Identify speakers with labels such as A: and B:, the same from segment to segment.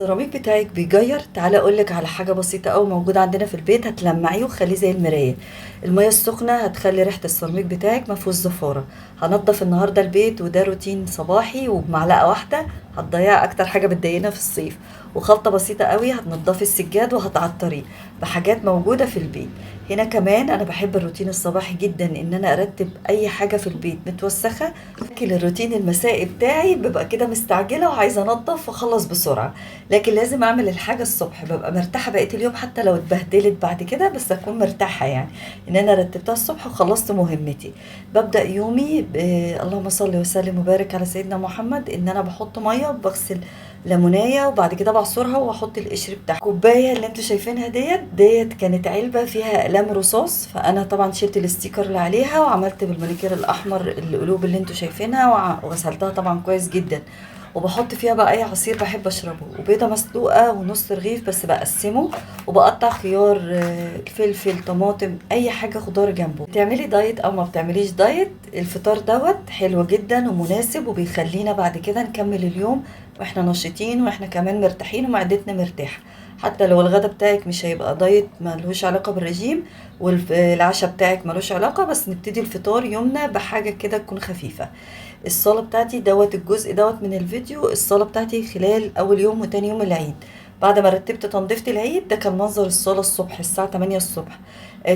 A: السيراميك بتاعك بيجير؟ تعالى اقولك على حاجة بسيطة قوي موجودة عندنا في البيت، هتلمعيه وخليه زي المراية. المية السخنة هتخلي ريحه السيراميك بتاعك ما فيهوش زفاره. هنضف النهارده البيت، وده روتين صباحي، وبمعلقه واحدة هتضيع اكتر حاجة بتضايقنا في الصيف. وخلطه بسيطة قوي هتنضفي السجاد وهتعطريه بحاجات موجودة في البيت. هنا كمان انا بحب الروتين الصباحي جدا، ان انا ارتب اي حاجة في البيت متوسخه. لكن الروتين المسائي بتاعي ببقى كده مستعجلة وعايزه انضف واخلص بسرعة، لكن لازم اعمل الحاجة الصبح، ببقى مرتاحة بقية اليوم حتى لو اتبهدلت بعد كده، بس اكون مرتاحة يعني ان انا رتبتها الصبح وخلصت مهمتي. ببدا يومي اللهم صل وسلم وبارك على سيدنا محمد، ان انا بحط مية وبغسل ليمونيه وبعد كده بعصرها واحط القشر بتاعها. الكوباية اللي انتوا شايفينها ديت كانت علبة فيها اقلام رصاص، فانا طبعا شلت ال sticker اللي عليها وعملت بالمانيكير الاحمر القلوب اللي انتوا شايفينها، وغسلتها طبعا كويس جدا. وبحط فيها بقى اي عصير بحب اشربه، وبيضه مسلوقة ونص رغيف بس بقسمة، وبقطع خيار، فلفل، طماطم، اي حاجة خضار جنبه. بتعملي دايت او ما بتعمليش دايت، الفطار دوت حلو جدا ومناسب، وبيخلينا بعد كده نكمل اليوم واحنا نشيطين واحنا كمان مرتاحين ومعدتنا مرتاحة. حتى لو الغدا بتاعك مش هيبقى دايت ملهوش علاقة بالرجيم، والعشاء بتاعك ملوش علاقة، بس نبتدي الفطار يومنا بحاجة كده تكون خفيفة. الصاله بتاعتي دوت الجزء دوت من الفيديو، الصاله بتاعتي خلال اول يوم وتاني يوم العيد بعد ما رتبت تنظيفة العيد، ده كان منظر الصاله الصبح الساعة 8 الصبح.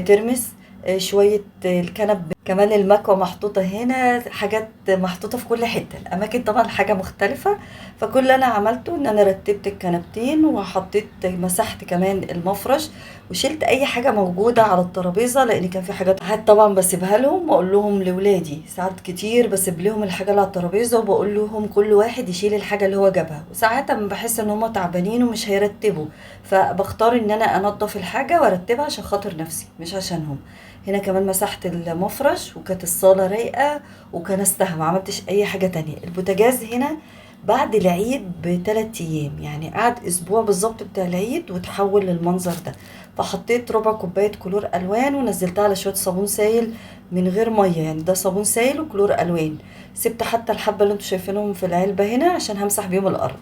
A: ترمس، شوية، الكنب، كمان المكوة محطوطة هنا، حاجات محطوطة في كل حتة، الأماكن طبعا حاجة مختلفة. فكل اللي أنا عملته إن أنا رتبت الكنبتين وحطيت مسحت كمان المفرش، وشلت أي حاجة موجودة على الترابيزة، لأن كان في حاجات طبعا بسيبها لهم وأقول لهم لولادي، ساعات كتير بسيب لهم الحاجة اللي على الترابيزة وبقول لهم كل واحد يشيل الحاجة اللي هو جابها، وساعات أما بحس إن هما تعبانين ومش هيرتبوا، فبختار إن أنا أنظف الحاجة وأرتبها عشان خاطر نفسي مش عشانهم. هنا كمان مسحت المفرش وكانت الصالة رايقة وكنستها، ما عملتش أي حاجة تانية. البوتاجاز هنا بعد العيد بتلات أيام، يعني قعد أسبوع بالظبط بتاع العيد وتحول للمنظر ده. فحطيت ربع كوباية كلور ألوان ونزلتها على شوية صابون سايل من غير مية، يعني ده صابون سايل وكلور ألوان. سبت حتى الحبة اللي انتوا شايفينهم في العلبة هنا عشان همسح بيهم الأرض.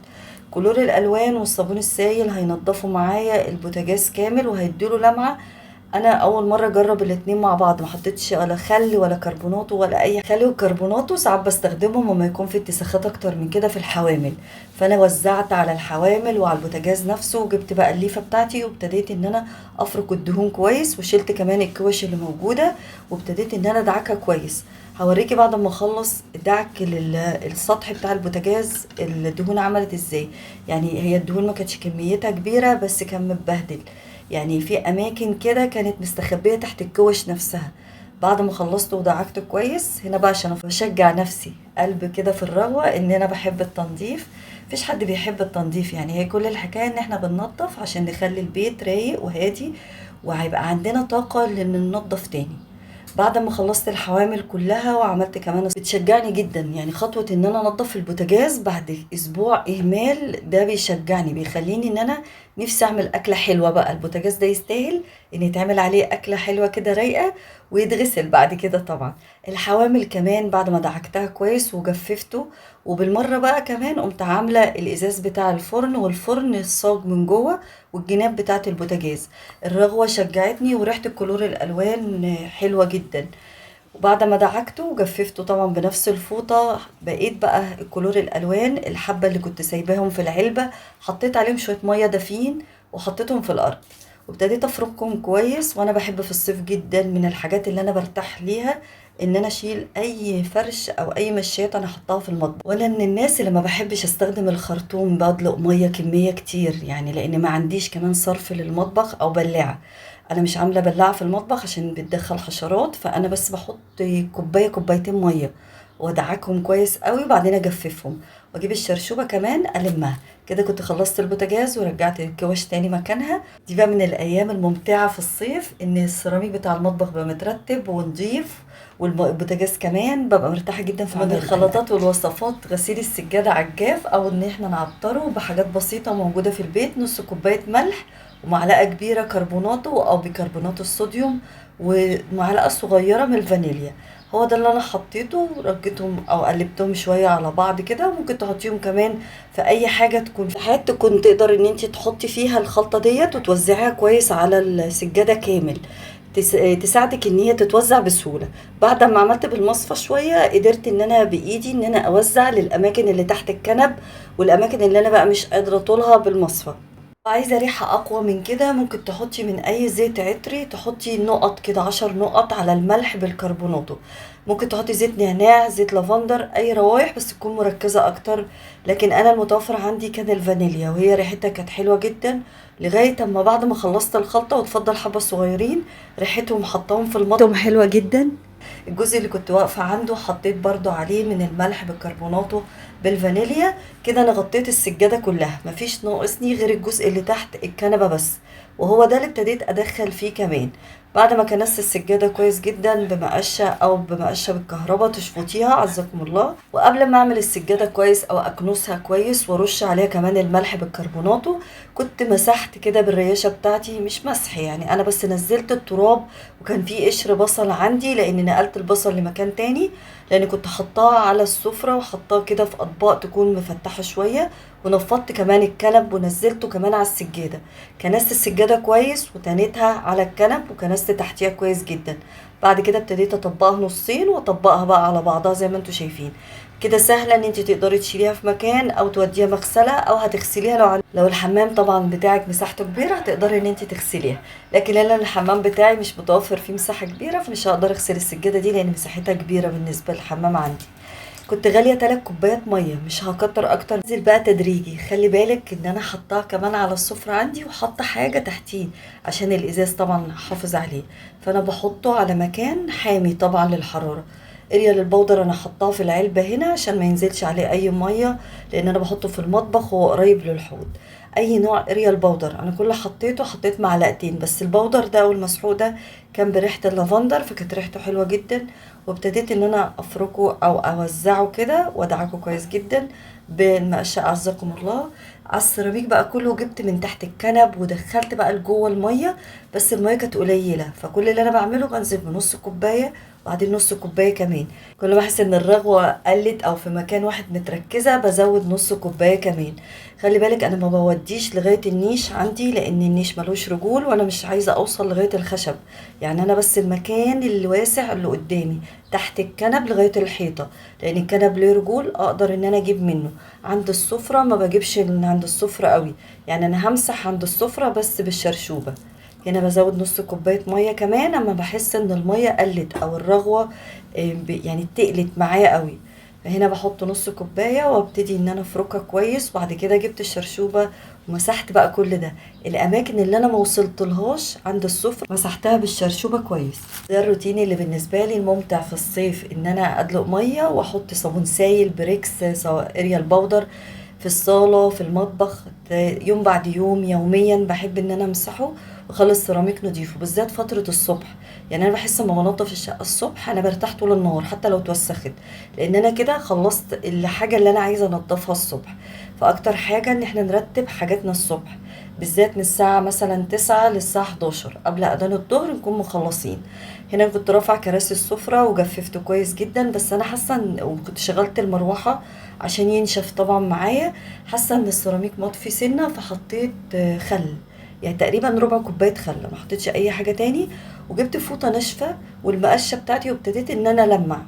A: كلور الألوان والصابون السايل هينضفوا معايا البوتاجاز كامل وهيديله لمعة. انا اول مرة اجرب الاتنين مع بعض، ما حطيتش ولا خل ولا كربوناتو ولا اي خل وكربوناتو، ساعات بستخدمهم وما يكون في اتساخات اكتر من كده في الحوامل. فانا وزعت على الحوامل وعلى البوتاجاز نفسه، وجبت بقى الليفه بتاعتي وابتديت ان انا افرك الدهون كويس، وشلت كمان الكوش اللي موجودة وابتديت ان انا ادعكها كويس. هوريكي بعد ما اخلص دعك للسطح بتاع البوتاجاز الدهون عملت ازاي. يعني هي الدهون ما كانتش كميتها كبيرة بس كان متبهدل، يعني في اماكن كده كانت مستخبيه تحت الكوش نفسها. بعد ما خلصت ودعكت كويس هنا بقى عشان اشجع نفسي قلب كده في الرغوه ان انا بحب التنظيف، مفيش حد بيحب التنظيف، يعني هي كل الحكاية ان احنا بننظف عشان نخلي البيت رايق وهادي، وهيبقى عندنا طاقة لان ننظف تاني. بعد ما خلصت الحوامل كلها وعملت كمان، بتشجعني جدا يعني خطوة ان انا انضف البوتاجاز بعد اسبوع اهمال، ده بيشجعني بيخليني ان انا نفسي اعمل اكلة حلوة بقى. البوتاجاز ده يستاهل ان يتعمل عليه اكلة حلوة كده رايقة ويتغسل بعد كده. طبعا الحوامل كمان بعد ما دعكتها كويس وجففته، وبالمرة بقى كمان قمت عاملة الازاز بتاع الفرن والفرن الصاج من جوه والجناب بتاعت البوتاجاز. الرغوة شجعتني وريحة الكلور الالوان حلوة جدا. وبعد ما دعكته وجففته طبعا بنفس الفوطة، بقيت بقى الكلور الالوان الحبة اللي كنت سايباهم في العلبة حطيت عليهم شوية مية دافين وحطيتهم في الارض وابتديت افركهم كويس. وانا بحب في الصيف جدا من الحاجات اللي انا برتاح ليها ان انا اشيل اي فرش او اي مشيات انا حطاها في المطبخ. وانا من الناس اللي ما بحبش استخدم الخرطوم بدلق مية كمية كتير، يعني لان ما عنديش كمان صرف للمطبخ او بلاعه، انا مش عامله بلاعه في المطبخ عشان بتدخل حشرات، فانا بس بحط كوباية كوبايتين مية وادعكهم كويس قوي وبعدين اجففهم، واجيب الشرشوبه كمان المها كده. كنت خلصت البوتاجاز ورجعت الكوش تاني مكانها. دي بقى من الايام الممتعة في الصيف، ان السيراميك بتاع المطبخ بقى مترتب ونضيف، والبوتاجاز كمان ببقى مرتاحة جدا في من الخلطات والوصفات. غسيل السجادة على الجاف او ان احنا نعطره بحاجات بسيطة موجودة في البيت، نص كوباية ملح ومعلقة كبيرة كربوناتو او بيكربونات الصوديوم ومعلقة صغيرة من الفانيليا. هو ده اللي انا حطيته، رجيتهم او قلبتهم شوية على بعض كده. ممكن تحطيهم كمان في اي حاجة تكون في حاجات تكون تقدر ان انت تحطي فيها الخلطة ديت وتوزعيها كويس على السجادة كامل، تساعدك ان هي تتوزع بسهولة. بعد ما عملت بالمصفى شوية قدرت ان انا بايدي ان انا اوزع للاماكن اللي تحت الكنب والاماكن اللي انا بقى مش قادرة اطولها بالمصفى. عايزه ريحه اقوى من كده ممكن تحطي من اي زيت عطري، تحطي نقط كده 10 نقط على الملح بالكربوناتو. ممكن تحطي زيت نعناع، زيت لافندر، اي روايح بس تكون مركزه اكتر. لكن انا المتوفر عندي كان الفانيليا، وهي ريحتها كانت حلوة جدا لغاية اما بعد ما خلصت الخلطة وتفضل حبه صغيرين ريحتهم حطاهم في المطبخ حلوة جدا. الجزء اللي كنت واقفة عنده حطيت برضو عليه من الملح بالكربوناتو بالفانيليا كده. انا غطيت السجادة كلها، مفيش ناقصني غير الجزء اللي تحت الكنبة بس، وهو ده اللي ابتديت ادخل فيه كمان. بعد ما كنست السجادة كويس جدا بمقشه او بمقشه بالكهرباء تشفطيها عزكم الله. وقبل ما اعمل السجادة كويس او اكنسها كويس وارش عليها كمان الملح بالكربوناتو، كنت مسحت كده بالريشه بتاعتي، مش مسح يعني، انا بس نزلت التراب، وكان في قشر بصل عندي لان نقلت البصل لمكان تاني، لان كنت حطاه على السفرة وحطاه كده في اطباق تكون مفتحة شوية. ونفضت كمان الكنب ونزلته كمان على السجادة، كنست السجادة كويس وتنيتها على الكنب وكنست تحتيها كويس جدا. بعد كده ابتديت اطبقها نصين واطبقها بقى على بعضها زي ما انتم شايفين كده. سهلة ان انت تقدري تشيليها في مكان او توديها مغسله او هتغسليها. لو الحمام طبعا بتاعك مساحته كبيرة هتقدري ان انت تغسليها، لكن انا الحمام بتاعي مش متوفر فيه مساحة كبيرة، فمش هقدر اغسل السجادة دي لان مساحتها كبيرة بالنسبة للحمام عندي. كنت غالية 3 كوبايات مية، مش هكتر اكتر. انزل بقى تدريجي. خلي بالك ان انا حطاها كمان على السفرة عندي وحاطه حاجة تحتيه عشان الازاز طبعا حافظ عليه، فانا بحطه على مكان حامي طبعا للحرارة. اريال البودر انا حطاه في العلبة هنا عشان ما ينزلش عليه اي مية، لان انا بحطه في المطبخ وهو قريب للحوض. اي نوع اريال بودر انا كل حطيته حطيت معلقتين بس. البودر ده او المسحوق ده كان بريحه اللافندر فكانت ريحته حلوة جدا. وابتديت ان انا افركه او اوزعه كده وادعكه كويس جدا بالمقشه اعزكم الله على السيراميك بقى كله. جبت من تحت الكنب ودخلت بقى لجوه المية، بس المية كانت قليله، فكل اللي انا بعمله بنزل بنص كوباية وبعدين نص كوباية كمان. كل ما احس ان الرغوه قلت او في مكان واحد متركزه بزود نص كوباية كمان. خلي بالك انا ما بوديش لغاية النيش عندي لان النيش ملوش رجول، وانا مش عايزه اوصل لغاية الخشب، يعني انا بس المكان اللي واسع اللي قدامي تحت الكنب لغاية الحيطة، لان الكنب ليه رجول اقدر ان انا اجيب منه. عند السفرة ما بجيبش من عند السفرة قوي، يعني انا همسح عند السفرة بس بالشرشوبه. هنا بزود نص كوباية مية كمان اما بحس ان المية قلت او الرغوه يعني تقلت معايا قوي، فهنا بحط نص كوباية وابتدي ان انا افركها كويس. وبعد كده جبت الشرشوبه ومسحت بقى كل ده الاماكن اللي انا ما وصلتلهاش عند السفرة مسحتها بالشرشوبه كويس. ده الروتين اللي بالنسبة لي الممتع في الصيف، ان انا ادلق مية واحط صابون سايل بريكس سواء اريال بودر في الصاله في المطبخ يوم بعد يوم يوميا بحب ان انا امسحه واخلص سيراميك نضيفه، بالذات فترة الصبح. يعني انا بحس لما بنضف الشقة الصبح انا برتاح طول النهار حتى لو اتوسخت، لان انا كده خلصت الحاجة اللي انا عايزه انضفها الصبح. فاكتر حاجة ان احنا نرتب حاجاتنا الصبح، بالذات من الساعة مثلا 9 للساعة 11 قبل اذان الظهر نكون مخلصين. هنا كنت رافعه كراسي السفرة وجففته كويس جدا، بس انا حاسه ان وكنت شغلت المروحة عشان ينشف طبعا معايا، حاسه ان السيراميك مطفي سنة، فحطيت خل، يعني تقريبا ربع كوباية خل، ما حطيتش اي حاجة تاني. وجبت فوطه ناشفة والمقشه بتاعتي وابتديت ان انا المع.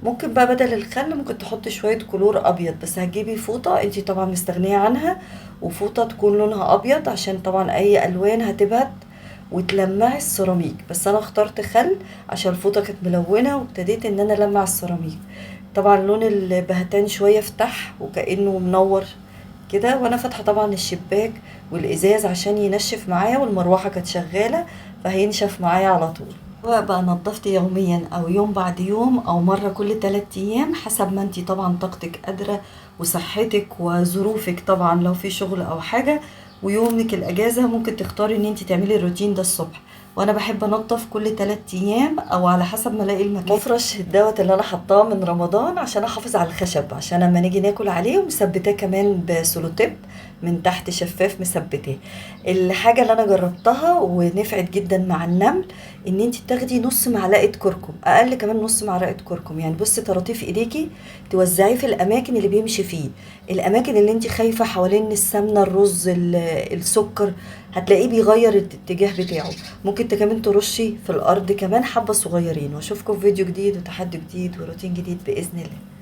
A: ممكن بقى بدل الخل ممكن تحطي شوية كلور ابيض، بس هتجيبي فوطه انتي طبعا مستغنيه عنها، وفوطه تكون لونها ابيض عشان طبعا اي الوان هتبهت وتلمعي السيراميك. بس انا اخترت خل عشان الفوطه كانت ملونة، وابتديت ان انا المع السيراميك. طبعا لون البهتان شوية فتح وكانه منور كده، وانا فاتحة طبعا الشباك والازاز عشان ينشف معايا، والمروحه كانت شغالة فهينشف معايا على طول. سواء بقى نظفت يوميا او يوم بعد يوم او مرة كل 3 ايام حسب ما انتي طبعا طاقتك قادرة وصحتك وظروفك، طبعا لو في شغل او حاجة ويومك الاجازة ممكن تختاري ان انتي تعملي الروتين ده الصبح. وانا بحب انضف كل 3 ايام او على حسب ما الاقي المكان. مفرش دوت اللي انا حطاه من رمضان عشان احافظ على الخشب، عشان لما نيجي ناكل عليه، ومثبتاه كمان بسولوتيب من تحت شفاف مثبتاه. الحاجة اللي انا جربتها ونفعت جدا مع النمل ان انت تاخدي نص معلقه كركم، اقل كمان نص معلقه كركم، يعني بصي طراطيف ايديكي توزعيه في الاماكن اللي بيمشي فيه، الاماكن اللي انت خايفة حوالين السمنة، الرز، السكر، هتلاقيه بيغير الاتجاه بتاعه. ممكن كمان ترشي في الارض كمان حبه صغيرين. واشوفكم في فيديو جديد وتحدي جديد وروتين جديد باذن الله.